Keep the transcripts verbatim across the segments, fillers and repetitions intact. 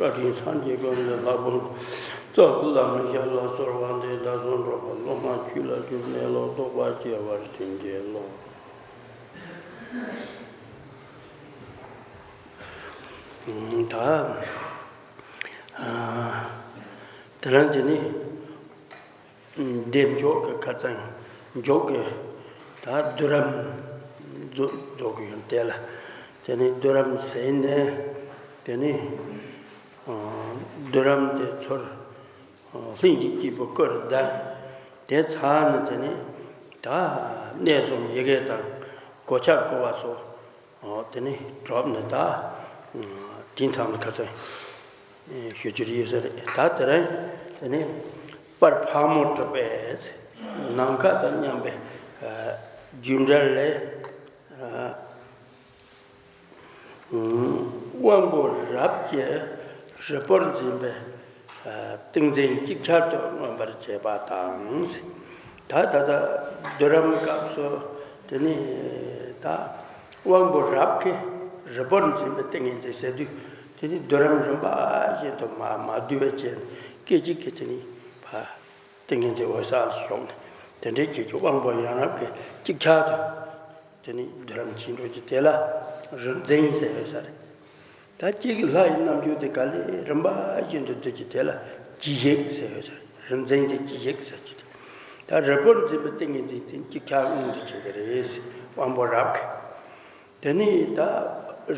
བཀའ་དྲིན་སངས་རྒྱས་ཀུན་ལས་ལྷག་པའོ། རྩ་བ་ལ་མི་སྐྱེ་ལ་སོལ་བ་འདི། བདག་སོགས་འགྲོ་བ་སློབ་མ་ཁྱོད་ལ་སྐྱོན་མེད་ལོ། རྟོགས་པ་སྐྱེ་བར་བྱིན་གྱིས་རློབས། ད་ཨ་དེ་རིང་དེ་ནི། བདེ་མཆོག་གི་ཁ་སང་མཆོག་གི་ད་བསྡུ་རིམ་རྫོགས་རྫོགས་ཀྱི་ཡོད་དེ་ལ། དེ་ནི་བསྡུ་རིམ་ཟེར་ནས་དེ་ནི་བསྡུ་རིམ་དེ་ཚུར་ལྷན་ཅིག་སྐྱེས་བུ་སྐུར་ལྡན་དེ་ཚར་ནས་དེ་ནི་ད་གནས་གསུམ་ཡི་གེ་དང་གོ་ཆ་བགོ་བ་སོགས། ཨོ་དེ་ནི་གྲོབ་ནི་ད། དེ་མཚམས་ལ་ཁ་སང་ཞུ་རྒྱུ་རེད་ཟེར། ད་དེ་རིང་དེ་ནི་པར་ཕག་མོ་གྲུ་པས་ནམ་མཁའ་དང་མཉམ་པའི་རྒྱུ་འབྲས་ལས། དབང་པོ་རབ་ཀྱི་རིལ་པོར་འཛིན་པའི་ཏིང་འཛིན་ཅིག་ཆར་དུ་མངོན་པར་བྱེད་པ་དང་། ད་ད་ལྟ་བསྡུ་རིམ་སྐབས་སུ་དེ་ནི་ད་དབང་པོ་རབ་ཀྱི་རིལ་པོར་འཛིན་པའི་ཏིང་ངེ་འཛིན་ཟེར་དུས་དེ་ནི་བསྡུ་རིམ་རིམ་པ་བཞིན་དུ་མ་མ་བསྡུ་བའི་ཆེད་སྐད་ཅིག་གིས་དེ་ནི་ཕ་ཏིང་ངེ་འཛིན་འོད་གསལ་ལ་ཞོག་ནས་དེ་འདྲའི་ཆེད་ཀྱི་དབང་པོ་ཡང་རབ་ཀྱི་ཅིག་ཆར་དུ། དེ་ནི་བསྡུ་རིམ་གྱིས་འགྲོ་རྒྱུ་དེ་ལ་རིལ་འཛིན་ཟེར་ཡོད་ས་རེད། ད་སྐྱེ་རྒུའི་ལྷ་ཡི་རྣམ་འགྱུར་དེ་ག་ལེ་རིམ་པ་བཞིན་དུ་བསྡུ་རྒྱུ་དེ་ལ་གྱིས་ཤིག་ཟེར་ཡོད་ས་རེད། རིལ་འཛིན་དེ་གྱིས་ཤིག་ཟེར་རྒྱུ་དེ། ད་རིལ་པོར་འཛིན་པའི་ཏིང་ངེ་འཛིན་དེ་ཅིག་ཆར་མངོན་དུ་བྱེད་ཀྱི་རེད། དབང་པོ་རབ་ཀྱི། དེ་ནི་ད་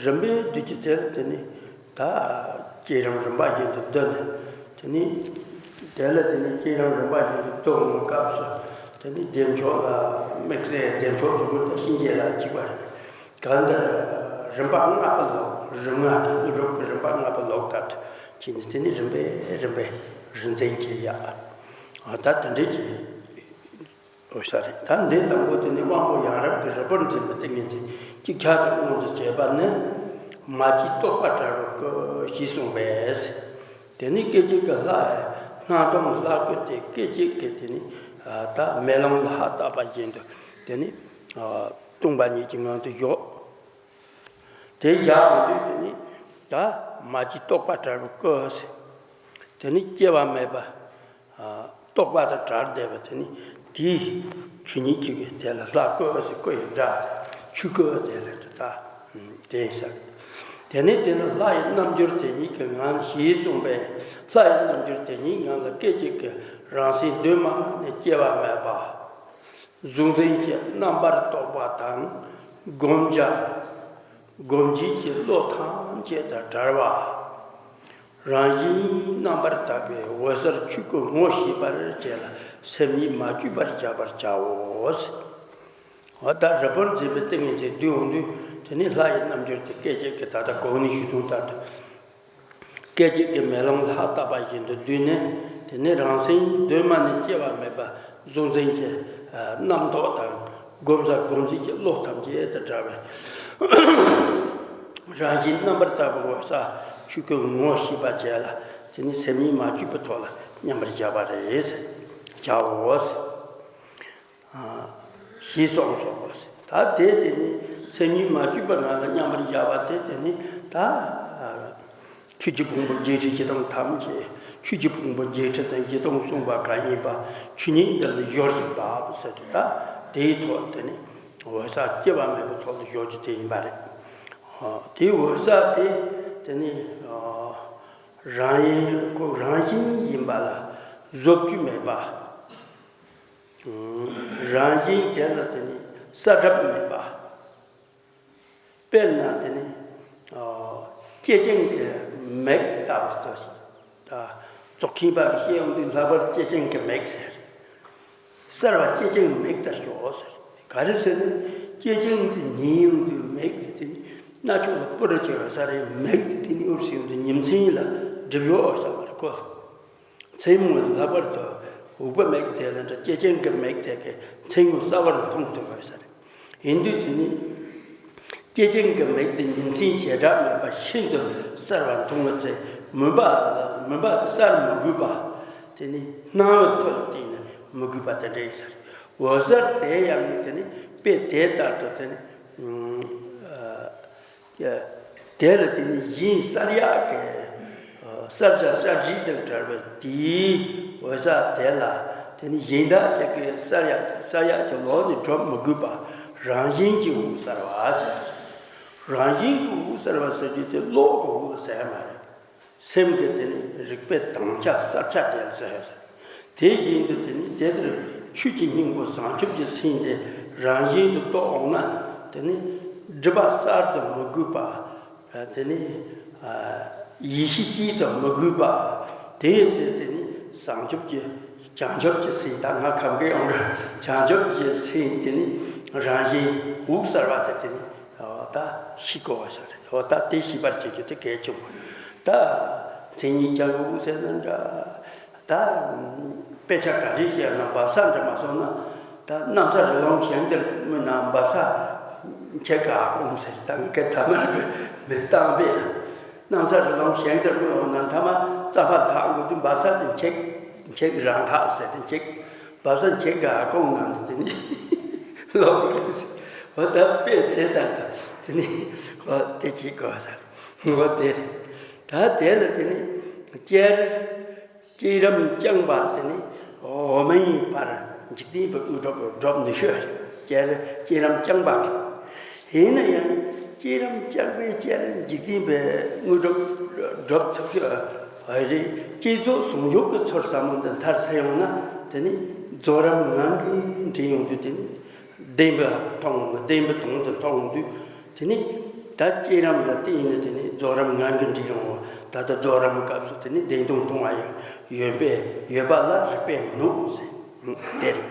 རིམ་པས་བསྡུ་རྒྱུ་དེ་ལ་དེ་ནི། ད་བསྐྱེད་རིམ་རིམ་པ་བཞིན་དུ་བསྡུ་ནས། དེ་ནི་དེ་ལ་དེ་ནི་བསྐྱེད་རིམ་རིམ་པ་བཞིན་དུ་བསྡུ་བའི་སྐབས་སུ་དེ་ནི་བདེ་མཆོག་ལ་དམིགས་བསལ་བདེ་མཆོག་གི་སྐུ་དང་གཤིན་རྗེ་ལ་གཅིག་པ་རེད། གང་ལྟར་རིམ་པ་ལྔ་པོ་ལོག་རིམ་ལྔ་གི་སྒྲུབ་ཀྱི་རིམ་པ་ལྔ་པོ་ལོག་ལྟར་བྱས་ནས་དེ་ནི་རིམ་པས་རིམ་པས་རིལ་འཛིན་གྱི་ཡ། ད་དེ་འདྲའི་གྱི། འོ་ས་རེད། ད་འདི་དང་པོ་དེ་ནི་དབང་པོ་ཡང་རབ་ཀྱི་རིལ་པོར་འཛིན་པའི་ཏིང་ངེ་འཛིན་ཅིག་ཆར་དུ་མངོན་དུ་བྱེད་པ་ནི། མ་སྐྱེས་རྟོགས་པ་བྲལ་བའི་སྐུ་ཞེས་གསུངས་པས། དེ་ནི་སྐད་ཅིག་གི་ལྷ་སྣང་སྟོང་ལྷ་སྐུ་དེ་སྐད་ཅིག་གི་དེ་ནི་ད་མེ་ལོང་ལ་ལྷ་བཏབ་པ་བཞིན་དུ་དེ་ནི་སྟོང་པ་ཉིད་ཀྱི་ངང་དུ་བཞག་དེ་བཞག་འོང་དུས་དེ་ནི་ད་མ་སྐྱེས་རྟོགས་པ་བྲལ་བའི་སྐུ་ཟེར། དེ་ནི་སྐྱེ་བ་མེད་པ། རྟོགས་པ་དང་བྲལ་བསྡད་པ་དེ་ནི་དེའི་ཆོས་ཉིད་ཀྱི་དེ་ལ་ལྷ་སྐུ་ཟེར། སྐུ་ཡི་སྒྲ་ཆོས་སྐུ་དེ་ལ་དེ་ད་དེ་ཡིན་ས། དེ་ནི་དེ་ནི་ལྷ་ཡི་རྣམ་འགྱུར་དེ་ཉིད་ཀྱི་ངང་ཞེས་གསུངས་པས། ལྷ་ཡི་རྣམ་འགྱུར་དེ་ཉིད་ངང་ལ་སྐད་ཅིག་གི་རང་སེམས་གདོད་མ་ནས་སྐྱེ་བ་མེད་པ། གཟུང་འཛིན་གྱི་རྣམ་པར་རྟོག་པ་དང་། བསྒོམ་བྱ། བསྒོམ་བྱེད་ཀྱི་བློ་ཐམས་ཅད་དང་བྲལ་བ། རང་བཞིན་རྣམ་པར་དག་པའི་འོད་གསལ་ཆོས་སྐུ་ངོ་ཤེས་པར་བྱས་ལ་སེམས་ཉིད་མ་བཅོས་པར་བཞག་པར་བྱའོ། འོ་ད་རིལ་པོར་འཛིན་པའི་ཏིང་ངེ་འཛིན་བསྡུས་འོང་དུས་དེ་ནི་ལྷ་ཡི་རྣམ་འགྱུར་དེ་སྐད་ཅིག་གིས་ད་ལྟ་གོང་ནས་ཞུས་དོན་ལྟར་དུ། སྐད་ཅིག་གིས་མེ་ལོང་ལ་ལྷ་བཏབ་པ་བཞིན་དུ་བསྡུས་ནས། དེ་ནས་རང་སེམས་གདོད་མ་ནས་སྐྱེ་བ་མེད་པ་གཟུང་འཛིན་གྱི་རྣམ་རྟོག་དང་། བསྒོམ་བྱ་བསྒོམ་བྱེད་ཀྱི་བློ་ཐམས་ཅད་དང་བྲལ་བའི་རང་བཞིན་རྣམ་པར་དག་པའི་འོད་གསལ་ཆོས་སྐུ་ངོ་ཤེས་པ་བྱས་ལ། དེ་ནི་སེམས་ཉིད་མ་བཅོས་པའི་ཐོག་ལ་མཉམ་པར་བཞག་པ་རེད། བྱའོ། ཞེས་གསུངས་སོ། ད་དེ་དེ་ནི་སེམས་ཉིད་མ་བཅོས་པའི་ངང་ལ་མཉམ་པར་བཞག་པ་དེ་དེ་ནི་ད་ཆོས་ཀྱི་ཕུང་པོ་བརྒྱད་ཁྲི་བཞི་སྟོང་ཐམས་ཅད། ཆོས་ཀྱི་ཕུང་པོ་བརྒྱད་ཁྲི་དང་བཞི་སྟོང་གསུངས་པ་གང་ཡིན་པ། ཆོས་ཉིད་འདི་ལ་གཞོལ་ཞིང་འབབ་ཟེར་དུས། ད་དེའི་ཐོག་དེ་ནི་འོད་གསལ་སྐྱེ་བ་མེད་པའི་ཐོག་ལ་གཞོལ་རྒྱུ་དེ་ཡིན་པ་རེད། དེའི་འོད་གསལ་དེ་དེ་ནི་རང་ཡིན། ཁོ་རང་བཞིན་ཡིན་པ་ལ་བཟོ་བཅོས་མེད་པ། རང་བཞིན་དེ་ལ་དེ་ནི་གསལ་བསྒྲགས་མེད་པ། དཔེར་ན་དེ་ནི་སྐྱེས་ཆེན་གྱི་མིག་ལྟ་བུ་ཙོགས་ཤིག་ད་རྫོགས་ཆེན་པ་གིས་བཤད་ཡོང་དུས་ལྷག་པར་སྐྱེས་ཆེན་གྱི་མིག་ཟེར། གསལ་བ་སྐྱེས་ཆེན་གྱི་མིག་ལྟར་ཤོག་ཟེར། ག་རེ་ཟེར་ན་སྐྱེས་ཆེན་དེ་ཉིད་ཡོང་དུས་མིག་དེ་དེ་ནི་རྣ་ཅོག་ལ་སྤུ་རུ་ཆེ་བ་ས་རེད། མིག་དེ་དེ་ནི་འུར་ཟེར་ཡོང་དུས་ཉིན་མཚན་ལ་སྒྲིབ་ཡོད་ས་མ་རེད་ཁོ། མཚན་མོ་ལྷག་པར་དུ་འུག་པ་མིག་ཟེར་ལ་འདྲ། སྐྱེས་ཆེན་གྱི་མིག་དེ་གིས་མཚན་མོ་གསལ་བར་མཐོང་ཐུབ་པ་ས་རེད། ཡིན་དུས་དེ་ནི་སྐྱེས་ཆེན་གྱི་མིག་དེ་ཉིན་མཚན་བྱེ་བྲག་མེད་པ་ཤིན་ཏུ་གསལ་བར་མཐོང་བ་ཚེ། མུན་པ་མུན་པ་དེ་གསལ་མི་དགོས་པ། དེ་ནི་སྣང་བའི་ཐོག་ལ་བལྟས་ན་མི་དགོས་པ་དེ་འདྲ་ཡིན་ས་རེད། འོད་གསལ་དེ་ཡང་དེ་ནི་དཔེ་དེ་ལྟར་དུ་དེ་ནི། དེ་ལ་དེ་ནི་གཞན་གསལ་ཡག་གི་ གསལ་བྱ་གསལ་བྱེད་དང་བྲལ་བའི་དེའི་འོད་གསལ་དེ་ལ་དེ་ནི་གཞན་དག་ཅིག་གིས་གསལ་ཡག་གསལ་ཡག་གི་ལོགས་ནས་སྒྲུབ་མི་དགོས་པ། རང་བཞིན་གྱིས་དབུགས་གསལ་བ་ཟེར། རང་བཞིན་གྱིས་དབུགས་གསལ་བ་ཟེར་རྒྱུ་དེ་གློག་གི་དབུགས་ལ་ཟེར་མ་རེད། སེམས་ཀྱི་དེ་ནི་རིག་པའི་དྭངས་ཆ་གསལ་ཆ་དེ་ལ་ཟེར་ཡོད་ཟེར། དེ་བཞིན་དུ་དེ་ནི་དེ་ལྟར་ཆོས་ཀྱི་སྙིང་པོ་བྱང་ཆུབ་ཀྱི་སེམས་དེ་རང་བཞིན་དུ་རྟོགས་འོང་ན། དེ་ནི་སྒྲིབ་པ་གསར་དུ་མི་དགོས་པ། དེ་ནི་ཡེ་ཤེས་སྐྱེས་དུ་མི་དགོས་པ། དེའི་ཚེ་དེ་ནི་བྱང་ཆུབ་ཀྱི་བྱང་ཆུབ་ཀྱི་སེམས་དང་། ང་ཁམས་ཀྱི་ཡོང་འདྲ། བྱང་ཆུབ་ཀྱི་སེམས་དེ་ནི་རང་བཞིན་དབུགས་གསལ་བ་དེ་དེ་ནི། འོ་ད་ཤེས་དགོས་པ་ཞིག་རེད། འོ་ད་དེ་ཤེས་པར་བྱེད་རྒྱུ་དེ་གལ་ཆེན་པོ། ད་མཚན་ཉིད་ཀྱང་དབུགས་གསལ་ན་འདྲ། ད་དཔེ་ཆ་ག་རེ་བཤད་ན་འབབ་ས་འདྲ་མ་སོང་ན། ད་གནམ་ས་རི་ལུང་ཞིང་དེར་སྨོས་ན་འབབ་ས་ཁྱེད་ག་གོང་ཟེར། ད་ངས་ད་མར་མི་བཏང་པས། གནམ་ས་རི་ལུང་ཞིང་དེར་སྨོས་འོང་ན་མཐའ་མ་རྩ་བ་འཐག་དགོས་དུས་འབབ་ས་དེ་ཁྱེད་ཁྱེད་རང་འཐག་ཟེར་ཏེ་ཁྱེད། བབ་ས་ཁྱེད་ག་གོང་ནང་དུ་དེ་ནི་ལོག་གི་རེད་ཟེར། འོ་ད་དཔེ་དེ་ལྟར་དུ་དེ་ནི་འོ་དེ་གཅིག་གོ་ས་འོ་དེ་རེད། ད་དེ་ལ་དེ་ནི་བསྐྱེད་བསྐྱེད་རིམ་རྐྱང་པ་དེ་ནི་འོག་མིན་པར་འཇིག་རྟེན་པའི་དངོས་གྲུབ་སྒྲུབ་ནུས་ཤོས། བསྐྱེད་བསྐྱེད་རིམ་རྐྱང་པ་གི། ཡིན་ན་ཡང་བསྐྱེད་རིམ་རྐྱང་པའི་བསྐྱེད་རིམ་འཇིག་རྟེན་པའི་དངོས་གྲུབ་སྒྲུབ་ཐུབ་ཤོས། ཨ་རེ། བསྐྱེད་རྫོགས་ཟུང་འཇུག་གི་ཚུལ་ཟབ་མོ་འདི་མཐར་ཕྱིན་ཡོང་ན། དེ་ནི་རྫོགས་རིམ་ངང་གིས་འདྲེན་ཡོང་དུས་དེ་ནི་བདེན་པ་མཐོང་། བདེན་པའི་དོན་དུ་མཐོང་དུས། དེ་ནི་ད་བསྐྱེད་རིམ་ལ་བརྟེན་ནས་དེ་ནི་རྫོགས་རིམ་ངང་གིས་འདྲེན་ཡོང་བ། ད་ལྟ་རྫོགས་རིམ་གྱི་སྐབས་སུ་དེ་ནི་བདེན་དོན་མཐོང་བ་ཡང་ཡོད་པས། ཡོད་པ་ལ་རིགས་པས་མི་གནོད་ཟེར། དེ་རེད།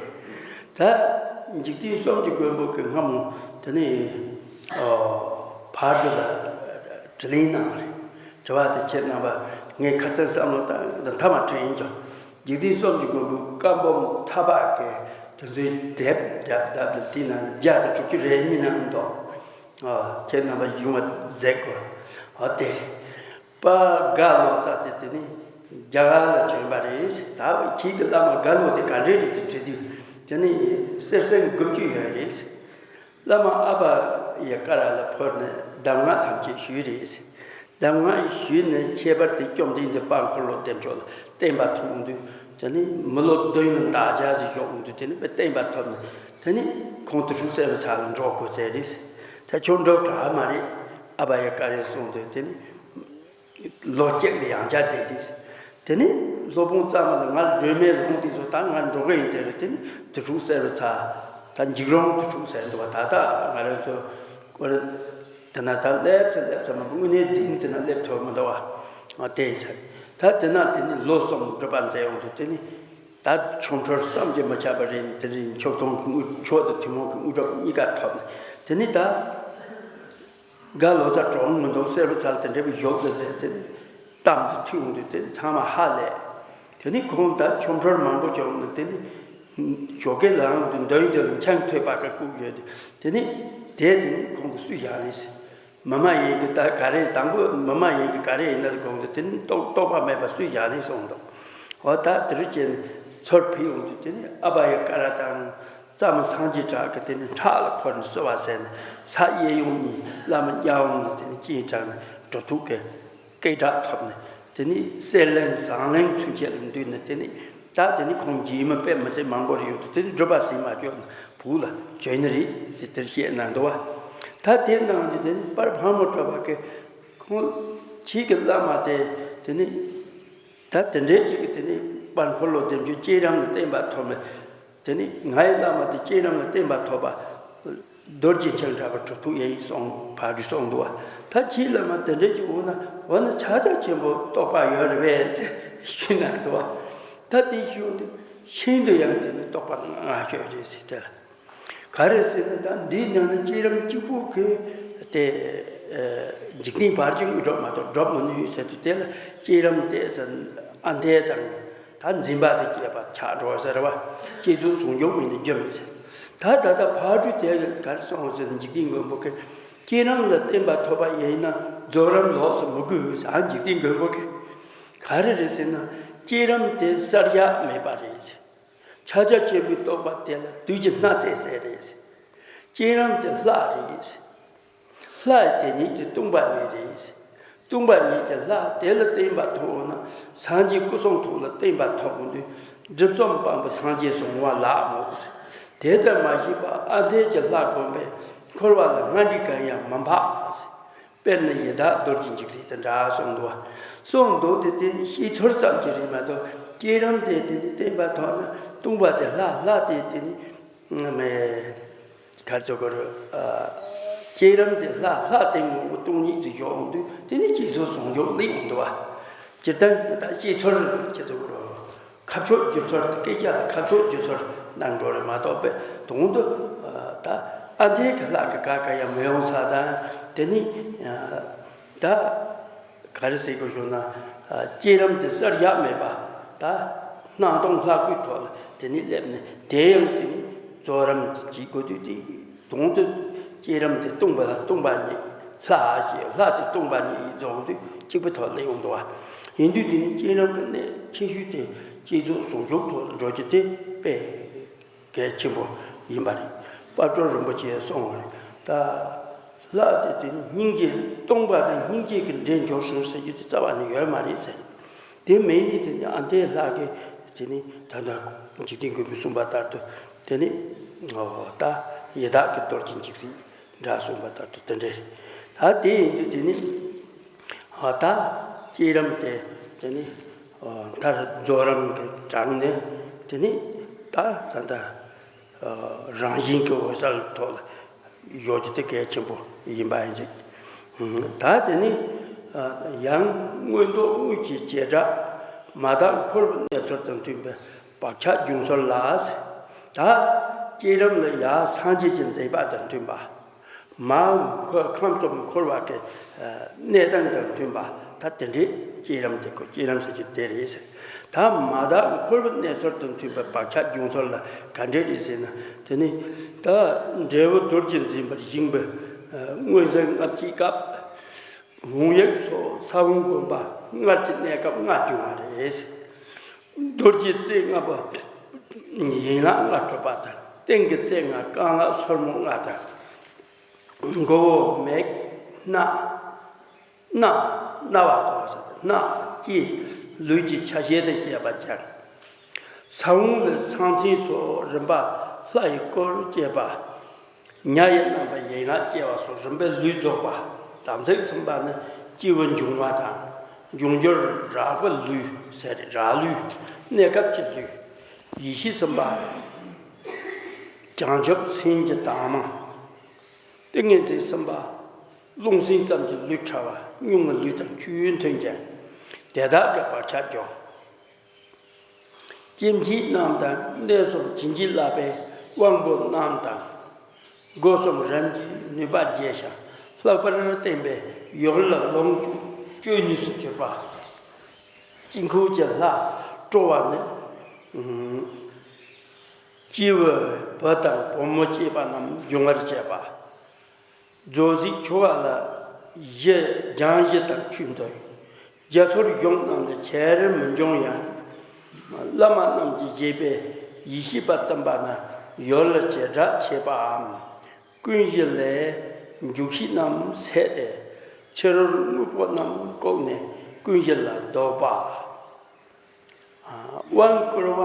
ད་འཇིག་རྟེན་གསུམ་གྱི་མགོན་པོ་གི་སྔ་མོ་དེ་ནི་ཨོ་ཕར་དུ་ལ་དྲིས་ལན་གནང་བ་རེད། དྲི་བ་དེ་ཁྱེད་རྣམ་པ་ངས་ཁ་ཚན་བསམ་བློ་བཏང་། ད་མཐའ་མ་དྲིས་ཡིན་ཀྱང་། འཇིག་རྟེན་གསུམ་གྱི་མགོན་པོ་བཀའ་འབུམ་ཐ་བག་གི་དེ་ཚོའི་དེབ་རྒྱབ་བརྡབ་ཏུ་དེ་ན་བརྒྱ་དང་དྲུག་ཅུ་རེ་གཉིས་ན་འདུག་ཨོ་ཁྱེད་རྣམ་པ་ཡོང་བ་མཛད་དགོས། ཨོ་དེ་རེད། པ་རྒྭ་ལོ་ཙཱ་དེ་དེ་ནི་རྒྱ་གར་ལ་བྱོན་པ་རེད། ད་ཁྱེད་ཀྱི་བླ་མ་རྒྭ་ལོ་དེ་ག་འདྲས་རེད་ཟེར་དྲིས་དུས། དེ་ནི་གསེར་སྲང་དགུ་བཅུ་ཡོད་རེད། བླ་མ་ཨ་བྷ་ཡ་ཀ་ར་ལ་ཕུལ་ནས་གདམས་ངག་ཐམས་ཅད་ཞུས་རེད། གདམས་ངག་ཞུས་ནས་ཁྱད་པར་དུ་བཅོམ་ལྡན་འདས་དཔལ་འཁོར་ལོ་བདེ་མཆོག་ལ་བསྟན་པ་ཐོབ་འོང་དུས། དེ་ནི་མི་ལོ་བདུན་ལ་འདག་རྒྱ་ཟིག་ཞོག་འོང་དུས། དེ་ནི་བསྟན་པ་ཐོབ་ནས་དེ་ནི་ཁོང་དུ་ཧྲུག་གསལ་བའི་ཚལ་ལ་འགྲོ་དགོས་ཟེར་རེད། ད་ཁྱོད་འགྲོ་དྲག་མ་རེད། ཨ་བྷ་ཡ་ཀ་རས་གསུངས་དུས་དེ་ནི། ལོ་གཅིག་ལ་ཡང་བསྐྱར་བསྡད་རེད། དེ་ནས་སློབ་དཔོན་གཙང་མ་ལ་ང་སྒྲོལ་མའི་ལུང་དེ་ཚོ་ད་ང་འགྲོ་གི་ཡིན་ཟེར་རེད། དེ་ནས་དུར་ཁྲོད་གསལ་བའི་ཚལ། ད་འཇིགས་རུང་དུར་ཁྲོད་ཟེར་འདུག་བ། ད་ལྟ་ང་རང་ཚོ་ཀོ་རི་དེ་ན་ད་སླེབས་ཚེ་སླེབས་ཚེ་མ་དངོས་གནས་དེ་ནི་དེ་ན་སླེབས་ཐུབ་མི་འདུག་བ། དེ་ཡིན་ས་རེད། ད་དེ་ན་དེ་ནས་ལོ་གསུམ་སྒྲུབ་པ་མཛད་ཡོང་དུས། དེ་ནས་ད་ཆོ་འཕྲུལ་བསམ་གྱིས་མི་ཁྱབ་པ་རེད། དེ་ནས་མཆོག་ཐུན་གྱི་དངོས། མཆོག་དང་ཐུན་མོང་གི་དངོས་གྲུབ་གཉིས་ཀ་ཐོབ་ནས། དེ་ནས་ད། རྒྭ་ལོ་ཙཱ་གྲོངས་མི་འདུག་གསལ་བའི་ཚལ་དེ་འདྲ་བའི་ཞོགས་དུ་མཛད་དེ། གཏམ་དེ་ཐོས་འོང་དུས་དེ་ཚང་མ་ཧ་ལས། དེ་ནས་ཁོང་ད་ཆོ་འཕྲུལ་མང་པོ་བྱུང་ནས། དེ་ནས་ཞོགས་ཀས་ལངས་དུས་མདུན་དེ་ལ་འཕྱང་ཐོད་པ་ག་བཀུག་ཡོད་དེ། དེ་ནས་དེ་དེ་ནས་ཁོང་གིས་སུས་བཞག་ནས་ཟེར། མི་མ་ཡིན་གྱི་ད་ག་རེ། དང་པོ་མི་མ་ཡིན་གྱི་ག་རེ་ཡིན་ན་དགོངས་ཏེ། དེ་ནས་རྟོག་རྟོག་པ་མེད་པ་སུས་བཞག་ནས་གསུངས་འདུག་འོ་ད་དེ་རུ་བྱས་ནས་ཚུར་ཕེབས་འོང་དུས། དེ་ནས་ཨ་བྷ་ཡ་ཀ་ར་དང་། གཙང་མ་སངས་རྒྱས་གྲགས་ཀྱི་དེ་ནི་ཁྲག་ལ་འཁོར་ནས་གསོལ་བ་ཟེར་ནས། ས་གཡས་གཡོན་གཉིས་བླ་མ་ཉ་འོང་ནས་དེ་ནི་སྤྱན་དྲངས་ནས་གྲུབ་ཐོབ་ཀྱི་སྐད་གྲགས་ཐོབ་ནས། དེ་ནི་གསེར་གླིང་ཟངས་གླིང་ཚུན་ཆད་ལ་འདུས་ནས། དེ་ནི་ད་དེ་ནི་ཁོང་རྗེས་མ་དཔེ་མི་སྲིད་མང་པོ་རེ་ཡོད་དེ། དེ་ནི་སྒྲུབ་པ་ཟིན་མ་བཅོས་ནས་བོད་ལ་བྱོན་ནི་རེད་ཟེར་དེར་བཤད་གནང་འདུག་བ། ད་དེ་ནང་དུ་དེ་ནི་དཔལ་ཕག་མོ་གྲུ་པ་གིས་ཁོང་ཁྱེད་ཀྱི་བླ་མ་དེ་དེ་ནི། ད་དེ་འདྲའི་ཅིག་གིས་དེ་ནི་དཔལ་འཁོར་ལོ་བདེ་མཆོག་བསྐྱེད་རིམ་ལ་བརྟན་པ་ཐོབ་ནས། དེ་ནི་ངའི་བླ་མ་དེ་བསྐྱེད་རིམ་ལ་བརྟན་པ་ཐོབ་པ། རྡོ་རྗེ་འཆང་གྲགས་པ་གྲུབ་ཐོབ་ཡིན་གསུངས། ཕར་འགྲོ་གསུངས་འདུག་བ། ད་ཁྱེད་བླ་མ་དེ་འདྲའི་ཅིག་འོང་ན། འོ་ན་ཕྱག་རྒྱ་ཆེན་པོ་རྟོགས་པ་ཡོད་རེད་པས་ཟེར་ཞུས་གནང་འདུག་བ། ད་དེ་ཞུས་འདུག་ཤིན་ཏུ་ཡང་དེ་ནི་རྟོགས་པ་སྔ་ཤོས་རེད་ཟེར། དེ་ལ། ག་རེ་ཟེར་ན། ད་འདིའི་ནང་ན་བསྐྱེད་རིམ་གཅིག་པོ་གིས་དེ་འཇིག་རྟེན་བར་གྱི་དངོས་གྲུབ་མ་གཏོགས་སྒྲུབ་མི་ནུས་ཟེར་དུས། དེ་ལ་བསྐྱེད་རིམ་དེ་ཟེར་ཨ་འཐས་དང་ད་འཛིན་པ་དེ་སྐྱེས་པ་ཆགས་འགྲོ་ཟེར་བ། བསྐྱེད་རྫོགས་ཟུང་འཇུག་མིན་ན་རྒྱུ་མེད་ཟེར། ད་ད་ལྟ་ཕར་འགྲོ་དེ་ག་རེ་གསུངས་ཟེར་ན། འཇིག་རྟེན་མགོན་པོ་གིས་བསྐྱེད་རིམ་ལ་བརྟན་པ་ཐོབ་པ་ཡིན་ན་རྫོགས་རིམ་ལོགས་སུ་མི་དགོས་ཟེར། ཨ་འཇིག་རྟེན་མགོན་པོ་གིས། ག་རེ་རེད་ཟེར་ན། བསྐྱེད་རིམ་དེ་གསལ་བྱ་མེད་པ་རེད་ཟེར། ཕྱག་རྒྱ་ཆེན་པོའི་རྟོགས་པ་དེ་ལ་དུས་ཀྱི་སྣང་ཚད་ཟེར་རེད། བསྐྱེད་རིམ་དེ་ལྷ་རེད། ལྷ་ཡི་དེ་ཉིད་དེ་སྟོང་པ་ཉིད་རེད། སྟོང་པ་ཉིད་ཀྱི་ལྷ་དེ་ལ་བརྟེན་པ་ཐོབ་ན། སངས་རྒྱས་སྐུ་གསུང་ཐུགས་ལ་བརྟེན་པ་ཐོབ་འོང་དུས། སྒྲིབ་གསུམ་སྤངས་པའི་སངས་རྒྱས་སུ་འོང་བ་ལགས་མོད། དེ་ལྟར་མ་ཤེས་པ་ཨ་འཐས་ཀྱི་ལྷ་བསྒོམས་པས་འཁོར་བ་ལ་སྔ་འགྲིག་གང་ཡང་མི་འཕགས། དཔེར་ན་ཡི་དྭགས་རྡོ་རྗེ་འཇིགས་བྱེད་དེ་འདྲ་གསུངས་འདུག་བ། གསུངས་འདུག་སྟེ། དེ་ཤེས་ཚོར་ཙམ་གྱིས་རེད་མ་གཏོགས། བསྐྱེད་རིམ་དེ་དེ་ནི་བརྟན་པ་ཐོབ་ན། སྟོང་པ་དེ་ལྷ། ལྷ་དེ་དེ་ནི་མེ། ག་ཚོད་གོ་རུ། བསྐྱེད་རིམ་དེ་ལྷ། ལྷ་དེ་ངོ་བོ་སྟོང་ཉིད་ཅིག་ཡོང་དུས། དེ་ནི་བསྐྱེད་རྫོགས་ཟུང་འཇུག་གནས་འོང་འདུག་བ། སྤྱིར་བཏང་ད་ཤེས་ཚོར་ག་ཚོད་གོ་རུ། ཁ་ཕྱོགས་བསྒྱུར་ཚུལ། སྐད་ཆ་ལ་ཁ་ཕྱོགས་བསྒྱུར་ཚུལ་གནང་འགྲོ་རེད་མ་གཏོགས། པས་དོན་དུ་ད་ཨ་འཐས་ཀྱི་ལྷ་གི་ག་ག་ཡང་མི་ཡོང་ས་དང་། དེ་ནི་ད་ག་རེ་ཟེར་དགོས་བྱུང་ན། བསྐྱེད་རིམ་དེ་བསལ་ཡག་མེད་པ། ད་སྣང་སྟོང་ལྷ་སྐུའི་ཐོག་ལ་དེ་ནི་སླེབས་ནས། དེ་ཡང་དེ་ནི་རྫོགས་རིམ་གྱི་བྱེད་དགོས་དུས། དེ་དོན་དུ་བསྐྱེད་རིམ་དེ་སྟོང་པ་ལ་སྟོང་པ་ཉིད། ལྷ་ཞེས་ལྷ་དེ་སྟོང་པ་ཉིད་རྫོགས་དུས་གཅིག་པའི་ཐོག་སླེབས་ཡོང་འདུག་བ། ཡིན་དུས་དེ་ནི་བསྐྱེད་རིམ་གྱི་གནད་ཆེ་ཤོས་དེ་བསྐྱེད་རྫོགས་ཟུང་འཇུག་ཐོག་ལ་འགྲོ་རྒྱུ་དེ་དཔེ་གལ་ཆེན་པོ་ཡིན་པ་རེད། དཔལ་སྤྲུལ་རིན་པོ་ཆེས་གསུངས་པ་རེད། ད་ལྷ་དེ་དེ་ནི་སྙིང་རྗེ། སྟོང་པ་དང་སྙིང་རྗེ་གི་འདྲེས་འབྱོར་སོང་ཟེར་རྒྱུ་དེ་རྩ་བ་ནས་ཡོད་མ་རེད་ཟེར། དེ་མིན་ནི་དེ་ནི་ཨ་འཐས་ལྷ་གིས་དེ་ནི་ད་ལྟ་འཇིག་རྟེན་མགོན་པོས་གསུངས་པ་ལྟར་དུ། དེ་ནི་ཨོ་ད་ཡི་དྭགས་ཀྱི་རྡོ་རྗེ་འཇིགས་བྱེད་འདྲ་གསུངས་པ་ལྟར་དུ་དེ་འདྲ་རེད། ད་དེ་ཡིན་དུས་དེ་ནི་ཨ་ད་བསྐྱེད་རིམ་དེ་དེ་ནི་ཨོ་མཐར་རྫོགས་རིམ་གྱི་གྲངས་ནས། དེ་ནི་ད་ད་ལྟ་རང་བཞིན་གྱི་འོད་གསལ་ཐོག་ལ་འཇོག་རྒྱུ་དེ་གལ་ཆེན་པོ་ཡིན་པ་ཡིན་ཟེར། ད་དེ་ནི་ཡང་མངོན་རྟོགས་དངོས་ཀྱི་བྱེ་བྲག་མ་དག་འཁོར་བའི་གནས་ཚུལ་དང་མཐུན་པའི་བག་ཆགས་སྦྱོང་ཚུལ་ལ། ད་བསྐྱེད་རིམ་ལ་ཡང་སངས་རྒྱས་ཀྱི་མཛད་པ་དང་མཐུན་པ། མ་འཁོར་ཁམས་གསུམ་འཁོར་བ་གི་གནས་སྟངས་དང་མཐུན་པ། ད་དེ་འདྲའི་བསྐྱེད་རིམ་དེ་ཀོ་བསྐྱེད་རིམ་ཟེར་རྒྱུ་དེ་རེད་ཟེར། ད་མ་དག་འཁོར་བའི་གནས་ཚུལ་དང་མཐུན་པའི་བག་ཆགས་སྦྱོང་ཚུལ་ལ་ག་འདྲས་རེད་ཟེར་ན། དེ་ནི་ད་འབྲས་བུ་རྡོ་རྗེ་འཛིན་པར་བཞེངས་པའི་མངོན་གསལ་ལྔ་བསྐྱེད་སྐབས། དབང་ཡིག་སོགས་ས་བོན་བསྒོམ་པ་སྔར་གྱི་གནས་སྐབས་ལྔ་སྦྱོང་བ་རེད། རྡོ་རྗེ་རྩེ་ལྔ་པོ་ཡན་ལག་ལྔ་གྲུབ་པ་དང་། སྟེང་གི་རྩེ་ལྔ་རྐང་ལག་སོར་མོ་ལྔ་དང་། མགོ་བོ་མིག་སྣ། སྣ། རྣ་བ་དང་། སྣ། ལྕེ། ལུས་ཀྱི་ཆ་ཤས་དང་བཅས་པ་སྦྱར། ས་བོན་ལས་སང་ཚིང་སོགས་རིམ་པ་ལྷ་ཡི་སྐུར་བསྐྱེད་པ། ཉ་ཡི་རྣམ་པ་ཡན་ལག་བཅས་པ་སོགས་རིམ་པས་ལུས་རྫོགས་པ། དམ་ཚིག་གསུམ་པ་ནི་སྐྱེས་བུ་འབྱུང་བ་དང་། འབྱུང་འགྱུར་རགས་པའི་ལུས་ཟེར། རགས་ལུས། གནས་སྐབས་ཀྱི་ལུས། ཡེ་ཤེས་གསུམ་པ་བྱང་ཆུབ་སེམས་ཀྱི་དྭངས་མ། ཏིང་ངེ་འཛིན་གསུམ་པ་རླུང་སེམས་ཙམ་གྱི་ལུས་ཕྲ་བ། སྙོམས་ངའི་ལུས་དང་ཆོས་མཐུན་ཅིང་། དེ་དག་གི་བག་ཆགས་སྦྱོང་། སྐྱེ་མཆེད་རྣམས་དང་གནས་གསུམ་བྱིན་གྱིས་བརླབས་པའི་དབང་པོ་རྣམས་དང་། སྒོ་གསུམ་རིམ་གྱིས་ནུས་པ་རྒྱས་ཤིང་ལྷག་པར་བརྟན་པའི་ཡུལ་ལ་ལོངས་སྤྱོད་ནུས་སུ་གྱུར་པ། དཀྱིལ་འཁོར་གྱི་ལྷ་སྤྲོ་བ་ནི། སྐྱེས་བུ་བུ་དང་བུ་མོ་སྐྱེས་པ་རྣམས་འབྱུང་བར་བྱེད་པ། རྫོགས་བྱེད་ཆོ་ག་ལ་བཞི། སྦྱང་གཞི་དང་ཆོས་མཐུན། རྒྱ་མཚོར་གཞུང་རྣམས་ལས་ཆེར་མི་འབྱུང་ཡང་། བླ་མ་རྣམས་ཀྱིས་བཞེད་པའི་ཡེ་ཤེས་པ་བསྟིམ་པ་ན་ཡུལ་ལ་བྱེ་བྲག་ཕྱེད་པའམ། ཀུན་གཞི་ལས་འཇུག་ཤེས་རྣམས་སད་དེ། ཕྱི་རོལ་དངོས་པོ་རྣམས་བཀུག་ནས་ཀུན་གཞི་ལ་ལྡོག་པ། དབང་བསྐུར་བ་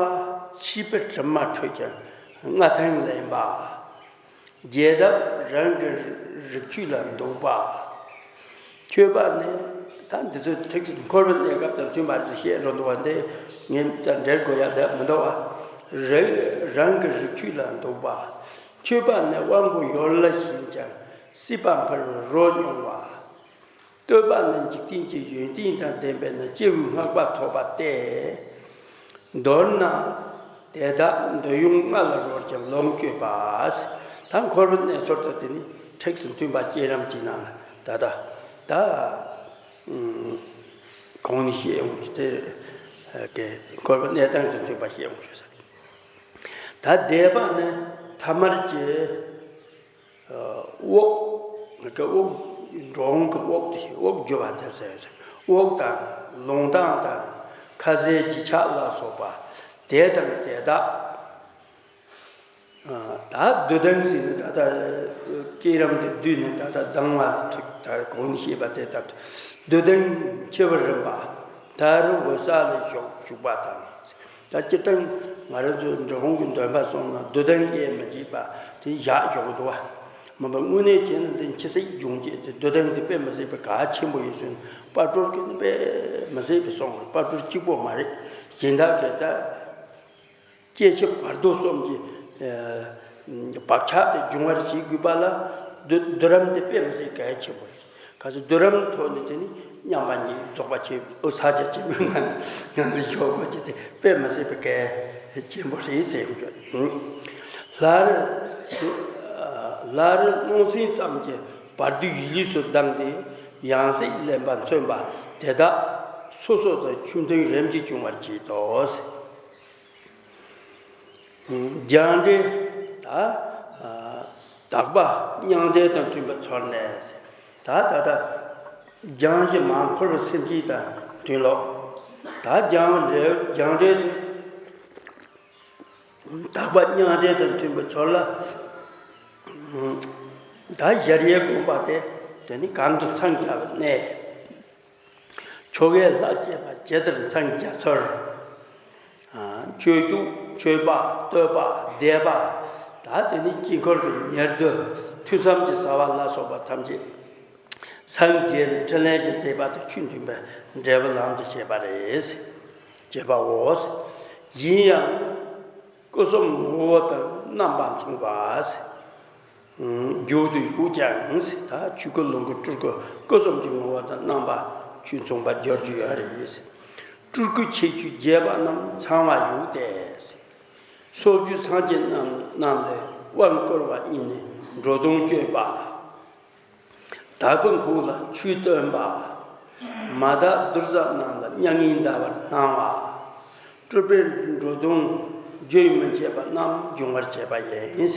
ཕྱིས་པའི་དྲི་མ་འཁྲུད་ཅིང་ལྔ་ཐིམ་ལེན་པ། རྒྱས་གདབ་རང་གི་རིགས་ཆོས་ལ་འདུག་པ། མཆོད་པ་ནི། ད་འདི་ཚོ་ཐེག་ཆེན་འཁོར་བའི་གནས་སྐབས་དང་མཐུན་པར་བཤད་འགྲོ་འདུག་པ་འདི་ངས་ད་འགྲེལ་དགོས་ཡ་འདི་མི་འདུག་པ། རིགས། རང་གི་རིགས་ཆོས་ལ་འདུག་པ། མཆོད་པ་ནི་དབང་པོ་ཡུལ་ལ་ཞེན་ཅིང་སྲིད་པ་འཕེལ་བའི་རོ་མྱོང་བ། བསྟོད་པ་ནི་འཇིག་རྟེན་གྱི་ཡོན་ཏན་དང་ལྡན་པས་ན་སྐྱེས་བུའི་བསྔགས་པ་ཐོབ་པ་སྟེ། མདོར་ན་དེ་དག་འདོད་ཡོན་ལྔ་ལ་རོལ་ཅིང་ལོངས་སྤྱོད་པ། ད་འཁོར་བའི་གནས་ཚུལ་དང་དེ་ནི་ཁྲིགས་སུ་མཐུན་པ་བསྐྱེད་རིམ་གྱི་ནང་ལ་ད་ལྟ་ད་གོང་ནས་བཤད་ཡོང་གི་དེ་གའི་འཁོར་བའི་གནས་སྟངས་དང་མཐུན་པ་བཤད་ཡོང་གི་ཡོད་ས་རེད། ད་བཟླས་པ་ནི་ཐ་མལ་གྱི། དབུགས། དབུགས། འགྲོ་འོང་གི་དབུགས་དེ་དབུགས་རྒྱུ་བ་དེ་ཟེར། དབུགས་དང་། རླུང་དྭངས་དང་། ཁ་ཟས་ཀྱི་ཆག་ལ་སོགས་པ་དེ་དང་དེ་དག་ ད་བསྡུ་ལྡང་ཟེར་ནས་ད་ལྟ་བསྐྱེད་རིམ་དེ་བསྡུས་ནས་ད་ལྟ་ལྡང་བ་ད་གོང་ནས་བཤད་པ་དེ་ལྟར་བསྡུ་ལྡང་ཆེ་བར་རིམ་པ། ད་རུང་འོད་གསལ་ལ་ཞོག་འཇུག་པ་དང་། ད་སྤྱིར་བཏང་ང་རང་ཚོའི་འབྲི་གུང་གི་འདོན་པ་སོང་ན་བསྡུ་ལྡང་དབྱེ་མི་འབྱེད་པ་དེ་བཞག་འཇོག་གི་འདུག་བ། མིན་པ་དངོས་གནས་བྱས་ན་འདི་འཆི་སྲིད་སྦྱོང་བྱེད་དེ་བསྡུ་ལྡང་དེ་དཔེ་མི་སྲིད་པའི་གལ་ཆེན་པོ་ཡིན་ཟེར་ནས་དཔལ་སྤྲུལ་སྐུ་ནི་དཔེ་མི་སྲིད་པའི་གསུང་བ། དཔལ་སྤྲུལ་གཅིག་པོ་མ་རེད། གཞན་དག་གིས་ད། སྐྱེ་འཆི་བར་དོ་གསུམ་གྱི་ཨ་བག་ཆགས་དེ་སྦྱོང་བར་བྱེད་དགོས་པ་ལ་བསྡུ་བསྡུ་རིམ་དེ་དཔེ་མི་སྲིད་གལ་ཆེན་པོ་རེད། གལ་སྲིད་བསྡུ་རིམ་ཐོག་ནས་དེ་ནི་མཉམ་པ་ཉིད་རྫོགས་པ་ཆེན་པོ་ས་སྐྱ་ཆེན་པོའི་ངང་ནས་ངང་ནས་འཇོག་དགོས་ཀྱི་དེ་དཔེ་མི་སྲིད་པའི་གལ་ཆེན་པོ་རེད་ཟེར་ཡོང་གི་ཡོད། སླར་སླར་རླུང་སེམས་ཙམ་གྱི་བར་དོའི་ཡིད་ལུས་སུ་བསྡམས་ཏེ་ཡང་སྲིད་ལེན་པ་མཚོན་པ་དེ་དག་སོ་སོ་དང་ཆུ་མཐུན་རིམ་གྱིས་འབྱུང་བར་བྱེད་དོ། སྦྱངས་འབྲས་ད། དག་པ་མྱང་འདས་དང་མཐུན་པར་ཚོར་ནས། ད་ད་ལྟ་སྦྱང་གཞི་མ་འཁོར་བའི་སེམས་བསྐྱེད་དང་མཐུན་ལོ། ད་སྦྱང་འབྲས་སྦྱངས་འབྲས་དེ་དག་པ་མྱང་འདས་དང་མཐུན་པར་ཚོར་ལ། ད་གཞལ་ཡས་དགོངས་པ་དེ་དེ་ནི་གང་དུ་འཚང་རྒྱ་བའི་གནས། ཆོ་གའི་ལྷ་བསྐྱེད་པ་ཇི་ལྟར་འཚང་རྒྱ་མཚར། ཨ་སྤྱོད་འཇུག་སྤྱོད་པ་བསྟོད་པ་བཟླས་པ། ད་དེ་ནི་དཀྱིལ་འཁོར་གྱི་ཉེར་བསྡུ་ཐོས་བསམ་གྱི་བྱ་བ་ལ་སོགས་པ་ཐམས་ཅད་སངས་རྒྱས་ནས་ཕྲིན་ལས་ཀྱི་མཛད་པ་དང་ཆོས་མཐུན་པའི་འབྲས་བུ་ལམ་དུ་བྱེད་པ་རེད། བྱེད་པའོ། ཡིན་ཡང་། སྐུ་གསུམ་ངོ་བོ་དང་རྣམ་པ་མཚུངས་པ། མཇུག་ཏུ་ཡུག་ཀྱང་། ད་ཆོས་སྐུ་ལོངས་སྐུ་སྤྲུལ་སྐུ་སྐུ་གསུམ་གྱི་ངོ་བོ་དང་རྣམ་པ་ཆོས་མཚུངས་པར་སྦྱར་རྒྱུ་ཡོད་རེད། སྤྲུལ་སྐུ་ཁྱད་ཆོས་རྒྱས་པ་རྣམས་ཚང་བ་ཡུག་སྟེ། སོ་བཅུའི་སངས་རྒྱས་རྣམས་རྣམས་ལས་དབང་བསྐུར་བ་ཉིད་ནི་འགྲོ་དོན་སྤྱོད་པ། དག་པའི་ཁོང་ལ་ཆོས་སྟོན་པ། མ་དག་གདུལ་བྱ་རྣམས་ལ་མྱ་ངན་འདའ་བར་སྣང་བ། སྤྲུལ་པས་འགྲོ་དོན་རྒྱུན་མི་འཆད་པ་རྣམས་འབྱུང་བར་བྱེད་པ་ཡིན།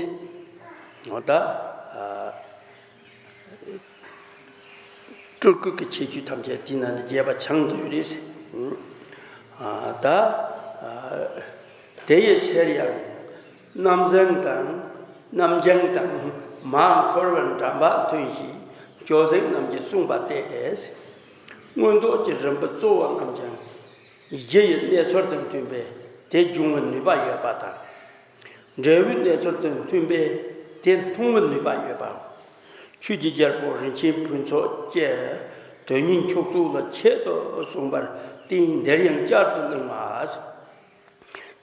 འོ་ད། ཨ། སྤྲུལ་སྐུ་གི་ཁྱད་ཆོས་ཐམས་ཅད་དེའི་ནང་ནས་རྒྱས་པ་ཆགས་འདུག་རེད། ཨ། ད། ཨ། དེ་ཡི་ཕྱིར་ཡང་། རྣམ་སྦྱང་དང་། རྣམ་སྦྱང་དང་མ་འཁོར་བར་འགྲམ་པ་མཐུན་ཞེས་ཇོ་བོ་རྗེ་རྣམས་ཀྱིས་གསུངས་པ་སྟེ། མངོན་རྟོགས་ཀྱི་རིམ་པ་གཙོ་བོ་རྣམས་ཀྱང་གཞི་ཡི་གནས་ཚུལ་དང་མཐུན་པས་དེ་འབྱུང་བའི་ནུས་པ་ཡོད་པ་དང་། འབྲས་བུའི་གནས་ཚུལ་དང་མཐུན་པས་དེ་མཐོང་བའི་ནུས་པ་ཡོད་པའོ། ཆོས་ཀྱི་རྒྱལ་པོ་རིན་ཆེན་ཕུན་ཚོགས་ཀྱིས་དོན་གཉིས་མཆོག་གཙོ་ལ་ཆེད་དུ་གསུངས་པར་བརྟེན་འདིར་ཡང་བསྐྱར་དུ་གླེང་བ།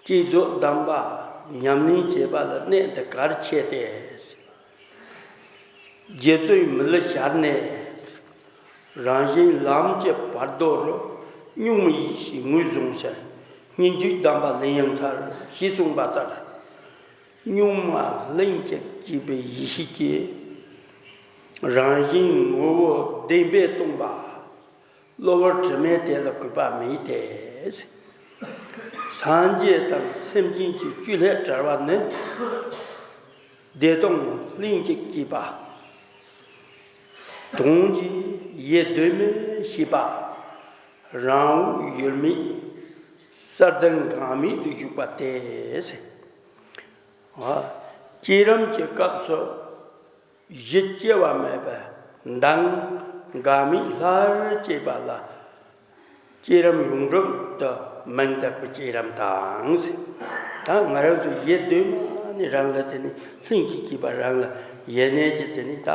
བསྐྱེད་རྫོགས་གདམས་པ་ཉམས་ལེན་བྱེད་པ་ལ་གནད་དུ་གལ་ཆེ་སྟེ། རྗེ་བཙུན་མི་ལ་ཤར་ནས། རང་བཞིན་ལམ་གྱི་བར་དོ་རུ། གཉུག་མའི་ཡེ་ཤེས་ངོས་བཟུང་ཕྱིར། སྙན་བརྒྱུད་གདམས་པ་ལེན་ཡང་མཚར། ཞེས་གསུངས་པ་ལྟར། གཉུག་མ་ལྷན་ཅིག་སྐྱེས་པའི་ཡེ་ཤེས་ཀྱིས། རང་བཞིན་ངོ་བོ་བདེན་པས་སྟོང་པ། གློ་བུར་དྲི་མས་དེ་ལ་གུས་པ་མེད་དེ། སངས་རྒྱས་དང་སེམས་ཅན་གྱི་བཅོས་བསླད་བྲལ་བ་ནི། བདེ་སྟོང་ལྷན་ཅིག་སྐྱེས་པ། དོན་གྱི་ཡེ་གདོད་མའི་ཤེས་པ། རང་འོད་ཡུལ་མེད་གསལ་ལྡན་འགག་མེད་དུ་བཞུགས་པ་སྟེ། བསྐྱེད་རིམ་གྱི་སྐབས་སུ། གཞི་སྐྱེ་བ་མེད་པའི་མདངས་འགག་མེད་ལྷར་སྐྱེས་པ་ལ་བསྐྱེད་རིམ་ཡོངས་གྲུབ་ཏུ་མིང་བཏགས་པའི་བསྐྱེད་རིམ་དང་། ད་ང་རང་ཚོ་ཡེ་གདོད་མ་ནས་རང་ལ་དེ་ནི་ལྷན་ཅིག་སྐྱེས་པ་རང་ལ་ཡེ་གནས་ཀྱི་དེ་ནི་ད་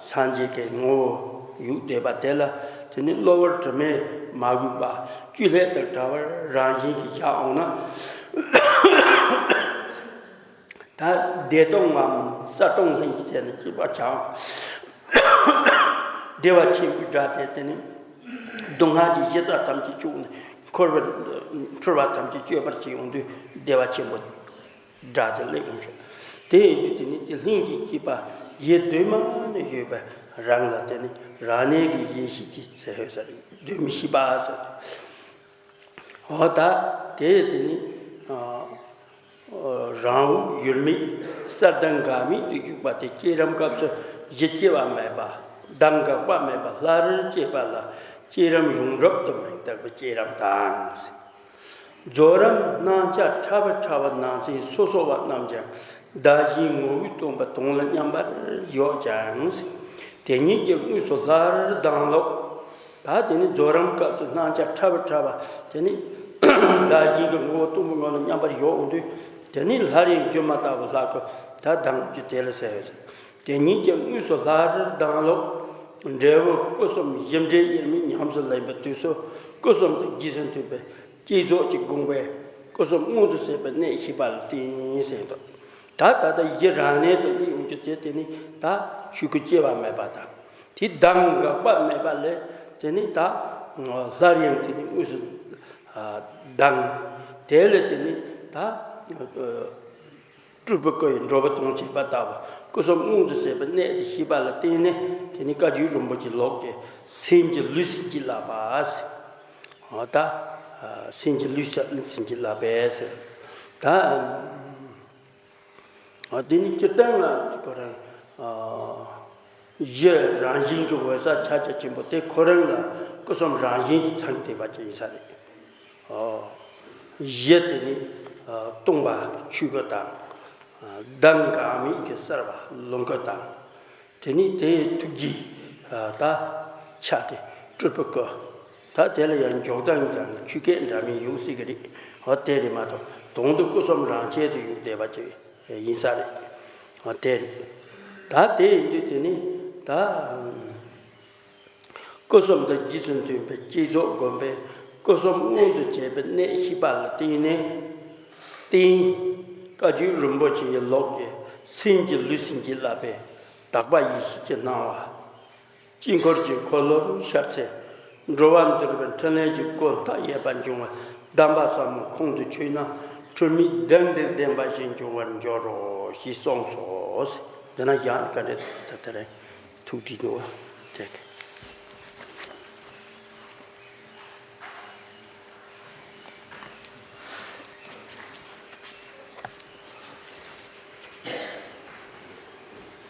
སངས་རྒྱས་ཀྱི་ངོ་བོ་ཡུག་བསྡད་པ་དེ་ལ་དེ་ནི་གློ་བུར་དྲི་མས་མ་གོས་པ་བཅོས་བསླད་དང་བྲལ་བར་རང་བཞིན་གྱིས་བཞག་འོང་ན། ད་བདེ་སྟོང་ངམ་གསལ་སྟོང་ལྷན་ཅིག་བྱས་ནས་སྐྱེས་པ་ཆགས། བདེ་བ་ཆེན་པོའི་སྒྲ་དེ་དེ་ནི་སྡུག་བསྔལ་གྱི་གཞི་རྩ་ཐམས་ཅད་བཅུག་ནས་འཁོར་བ་འཁྲུལ་བ་ཐམས་ཅད་གཅོད་པར་བྱེད་ཡོང་དུས་བདེ་བ་ཆེན་པོའི་སྒྲ་དེ་སླེབས་ཡོང་ཞིང་། དེ་ཡིན་དུས་དེ་ནི་དེ་ལྷན་ཅིག་སྐྱེས་པ་ཡེ་གདོད་མ་ནས་ཡོད་པའི་རང་ལ་དེ་ནི་རང་གནས་ཀྱི་ཡེ་ཤེས་ཀྱི་ཚེ་འོད་གསལ་གདོད་མའི་ཤེས་པ་ཟེར། འོ་ད་དེ་དེ་ནི་ཨ། རང་འོད་ཡུལ་མེད་གསལ་ལྡན་འགག་མེད་དུ་བཞུགས་པ་དེ་བསྐྱེད་རིམ་སྐབས་སུ་གཞི་སྐྱེ་བ་མེད་པ་གདམས་འགག་པ་མེད་པ་ལྷར་སྐྱེས་པ་ལ་བསྐྱེད་རིམ་ཡོངས་གྲུབ་ཏུ་མིང་བཏགས་པའི་བསྐྱེད་རིམ་དང་། རྫོགས་རིམ་སྣང་ཆ་ཕྲ་བ་ཕྲ་བ་ནང་ཚན་སོ་སོ་བ་རྣམས་ཀྱང་ བདག་གཞན་ངོ་བོས་སྟོང་པ་དོན་ལ་མཉམ་པར་བཞག་ཀྱང་། དེ་ཉིད་ཀྱི་དངོས་སུ་སླར་ལྡང་ལོག་ད་དེ་ནི་རྫོགས་རིམ་སྐབས་སུ་སྣང་ཆ་ཕྲ་བ་ཕྲ་བ་དེ་ནི་བདག་གཞན་གྱི་ངོ་བོ་སྟོང་པའི་ངང་ལ་མཉམ་པར་བཞག་འོང་དུས། དེ་ནི་སླར་ཡང་སྒྱུ་མ་ལྟ་བུ་ལྷག་གི་ད་ལྡང་རྒྱུ་དེ་ལ་ཟེར་བས། དེ་ཉིད་ཀྱི་དངོས་སུ་སླར་ལྡང་ལོག་འབྲས་བུ་སྐུ་གསུམ་གཞི་འབྲས་དབྱེར་མེད་ཉམས་སུ་ལེན་པའི་དུས་སུ། སྐུ་གསུམ་དང་རྗེས་སུ་མཐུན་པའི་བསྐྱེད་རྫོགས་ཀྱི་དགོངས་པས་སྐུ་གསུམ་མངོན་དུ་བྱེད་པའི་གནད་ཤེས་པ་ལ་བརྟེན་ཟེར་འདུག་ད་ད་ལྟ་གཞི་རང་གནས་དུ་སླེབས་ཡོང་རྒྱུ་དེ། དེ་ནི་ད་ཆོས་སྐུ་སྐྱེ་བ་མེད་པ་དང་། དེ་གདངས་འགག་པ་མེད་པ་ལས། དེ་ནི་ད་སླར་ཡང་དེ་ནི་དངོས་སུ་གདངས། དེ་ལས་དེ་ནི་ད་སྤྲུལ་པའི་སྐུ་ཡི་འགྲོ་བ་དོན་བྱེད་པ་ལྟ་བུ། སྐུ་གསུམ་མངོན་དུ་བྱེད་པའི་གནད་དེ་ཤེས་པ་ལ་བརྟེན་ནས། དེ་ནི་བཀའ་བརྒྱུད་རིན་པོ་ཆེ་ལོག་གི་སེམས་ཀྱི་ལུས་སུ་བྱིན་གྱིས་བརླབས་པ་ཟེར། འོ་ད་སེམས་ཀྱི་ལུས་སུ་བྱིན་གྱིས་བརླབས་པས་ཟེར། ད་འོ་དེ་ནི་སྤྱིར་བཏང་ལ་ཁོ་རང་གཞི་རང་བཞིན་གྱི་འོད་གསལ་ཕྱག་རྒྱ་ཆེན་པོ་དེ་ཁོ་རང་ལ་སྐུ་གསུམ་རང་བཞིན་གྱིས་ཚང་བསྡད་པ་ཅིག་ཡིན་ས་རེད། གཞི་དེ་ནི་སྟོང་པ་ཆོས་སྐུ་དང་། གདངས་འགག་མེད་ཀྱི་གསལ་བ་ལོངས་སྐུ་དང་། དེ་ནི་དེའི་ཐུགས་རྗེ་ད་ཆ་དེ་སྤྲུལ་པའི་སྐུ། ད་དེ་ལ་ཡང་འཇོག་སྟངས་ཀྱང་ཆོས་སྐད་འདྲ་མིན་ཡོད་སྲིད་ཀྱི་རེད། འོ་དེ་རེད་མ་གཏོགས་དོན་དུ་སྐུ་གསུམ་རང་ཆས་དུ་ཡོད་བསྡད་པ་ཅིག་ཡིན་ས་རེད། འོ་དེ་རེད། ད་དེ་ཡིན་དུས་དེ་ནི་ད། སྐུ་གསུམ་དང་རྗེས་སུ་མཐུན་པའི་བསྐྱེད་རྫོགས་སྒོམ་པས་སྐུ་གསུམ་མངོན་དུ་བྱེད་པའི་གནད་ཤེས་པ་ལ་བརྟེན་ནས། བརྟེན། བཀའ་བརྒྱུད་རིན་པོ་ཆེ་ཡི་ལོག་གི་སེམས་ཀྱི་ལུས་སུ་བྱིན་གྱིས་བརླབས་པའི་དག་པ་ཡེ་ཤེས་ཀྱི་སྣང་བ། དཀྱིལ་འཁོར་གྱི་འཁོར་ལོར་ཤར་ཚེ། འགྲོ་བ་འདུལ་བའི་འཕྲིན་ལས་ཀྱི་སྒོ་མཐའ་ཡས་པ་འབྱུང་བའི་གདམས་པ་ཟབ་མོ་ཁོང་དུ་ཆུད་ན། འཁྲུལ་མེད་གདེང་ལྡན་བདེན་པ་བཞི་འབྱུང་བར་འགྱུར་རོ་ཞེས་གསུངས་སོ། དེ་ན་ཡང་བཀའ་འགྲེལ་ད་ལྟ་རེ་ཐུགས་བྲིས་འདུག་བ། དེ།